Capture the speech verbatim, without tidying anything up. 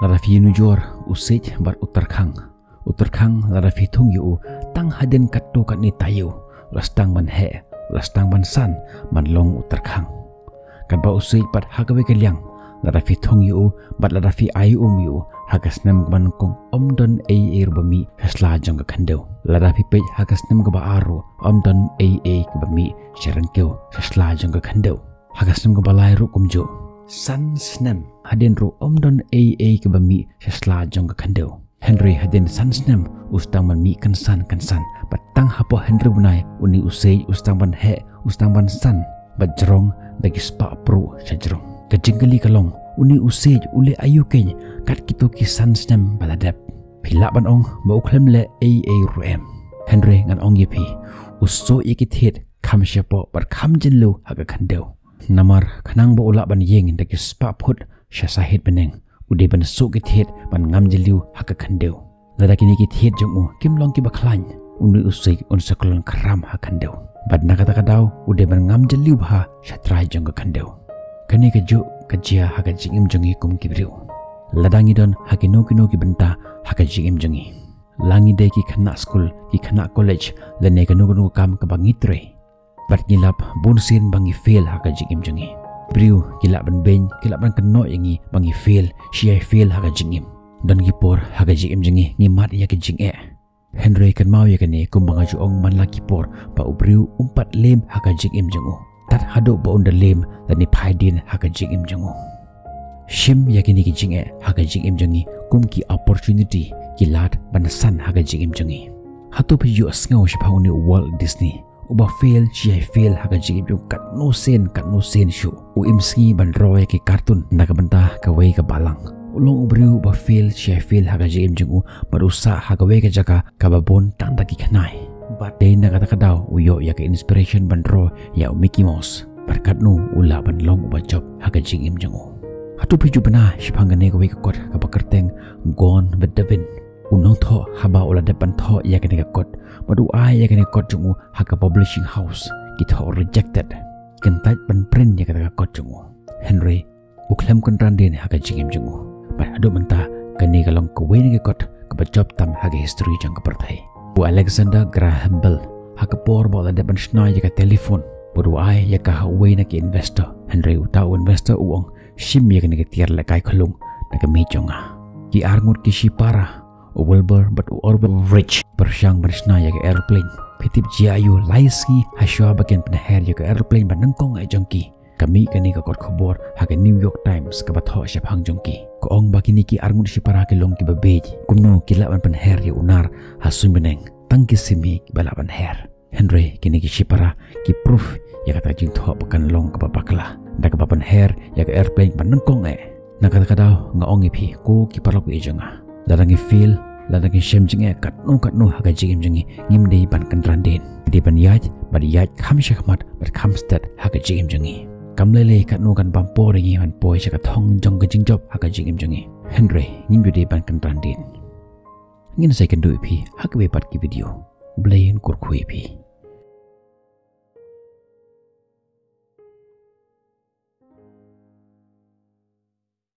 Lada phi nujor u siej bad u tyrkhang. U tyrkhang lada phi thung ïa u tang hadien katto katne taïew, u la sdang ban heh, u la sdang ban san ban long u tyrkhang. Katba u siej pat ha kawei ka liang, lada phi thung ïa u bad lada phi ai um ïa u, ha ka snem kaba nyngkong ym don ei ei ruh ba mih sha sla jong ka khyndew. Lada phi peit ha ka snem kaba ar ruh ym don ei ei kaba mih sha ryngkew sha sla jong ka khyndew. Ha ka snem kaba lai ruh kumjuh. San snem hadien ruh ym don ei ei kaba mih sha sla jong ka khyndew. Hynrei hadien san snem u sdang ban mih kynsan kynsan. Bad tang hapoh hynriew bnai une u siej u sdang ban heh, u sdang ban san bad jrong da ki spah pruh sha jrong. Ka jingkylli ka long, une u siej u leh aïu keiñ kat kito ki san snem ba la dep? Phi lah ban ong ba u khlem leh ei ei ruh em. Hynrei ngan ong ïa phi, u suh ïa ki thied kham shapoh bad kham jylliew ha ka khyndew. Namar khnang ba u lah ban ïeng da ki spah phut sha sahit bneng, u dei ban suh ki thied ban ngam jylliew ha ka khyndew. Lada kine ki thied jong u kim long kiba khlaiñ, une u siej un sa klon khram ha khyndew. Bad na kata ka daw u dei ban ngam jylliew bha sha trai jong ka khyndew. Kane kajuh ka jia ha ka jingim jong ngi kum ki briew. Lada ngi don ha kino kino ki bynta ha ka jingim jong ngi, la ngi dei ki khynnah skul, ki khynnah college, lane kano kano ka kam kaba ngi trei, bad ngi lap bun sien ba ngi fail ha ka jingim jong ngi. Briew ki lah ban beiñ, ki lah ban kynnoh ïa ngi ba ngi fail, shi ïa fail ha ka jingim. Don ki por ha ka jingim jong ngi ngi mad ïa ka jingeh. Hynrei kynmaw ïa kane, kumba nga ju ong man la ki por, ba u briew um pat lem ha ka jingim jong u tad haduh ba un da lem lane phai dien ha ka jingim jong u. Shim ïa kine ki jingeh ha ka jingim jong ngi kum ki opportunity, ki lad ban san ha ka jingim jong ngi. Hato phi ju sngew shaphang une u Walt Disney, uba fail shi ïa fail ha ka jingim jong u katno sien katno sien shuh? U im sngi ban roi ïa ki cartoon na ka bynta kawei ka balang. U long u briew uba fail shi ïa fail ha ka jingim jong u, bad u sah ha kawei ka jaka kaba bun tang da ki khnai. Bad dei na kata ka daw u ïoh ïa ka inspiration ban roi ïa u Mickey Mouse. Bad katno u lah ban long uba jop ha ka jingim jong u. Hato phi ju bna shaphang kane kawei ka kot kaba kyrteng Gone with the Wind? U nongthoh haba u la dep ban thoh ïa kane ka kot, bad u ai ïa kane ka kot jong u ha ka publishing house, ki thoh rejected. Kyntait ban print ïa kata ka kot jong u. Hynrei u khlem kynran dien ha ka jingim jong u. Bad haduh mynta kane ka long kawei na ki kot kaba jop tam ha ka history jong ka pyrthei. U Alexander Graham Bell, ha ka por ba u la dep ban shna ïa ka telephone, bad u ai ïa ka ha uwei na ki investor. Hynrei uta u investor u ong, shim ïa kane ka tiar lehkai khulung na ka miej jong nga. Ki arngut ki shipara, u Wilbur bad u Orville Wright, pyrshang ban shna ïa ka aeroplane. Phi tip jia aïu, lai sngi hashwa ba kin pynher ïa ka aeroplane ba nyngkong eh jong ki, ka mih kane ka kot khubor ha ka New York Times kaba thoh shaphang jong ki. Ka ong ba kine ki arngut shipara ki long kiba bieit. Kumno ki lah ban pynher ïa u nar ha suiñ bneng? Tang ki simi kiba lah ban her. Hynrei kine ki shipara ki proof ïa kata ka jingthoh ba kan long kaba bakla da kaba pynher ïa ka aeroplane ba nyngkong eh. Na kata ka daw nga ong ïa phi, ko ki paralok jong nga, lada ngi fail, lada ngi shem jingeh katno katno ha ka jingim jong ngi, ngim dei ban kynran dien. Ngi dei ban ïaid, bad ïaid kham shakhmat bad kham stet ha ka jingim jong ngi. Kam lei lei katno kan bam por ïa ngi ban poi sha ka thong jong ka jingjop ha ka jingim jong ngi. Hynrei ngim ju dei ban kynran dien. Ngin sa ïakynduh ïa phi ha kawei pat ki video. U Blei un kyrkhu ïa phi.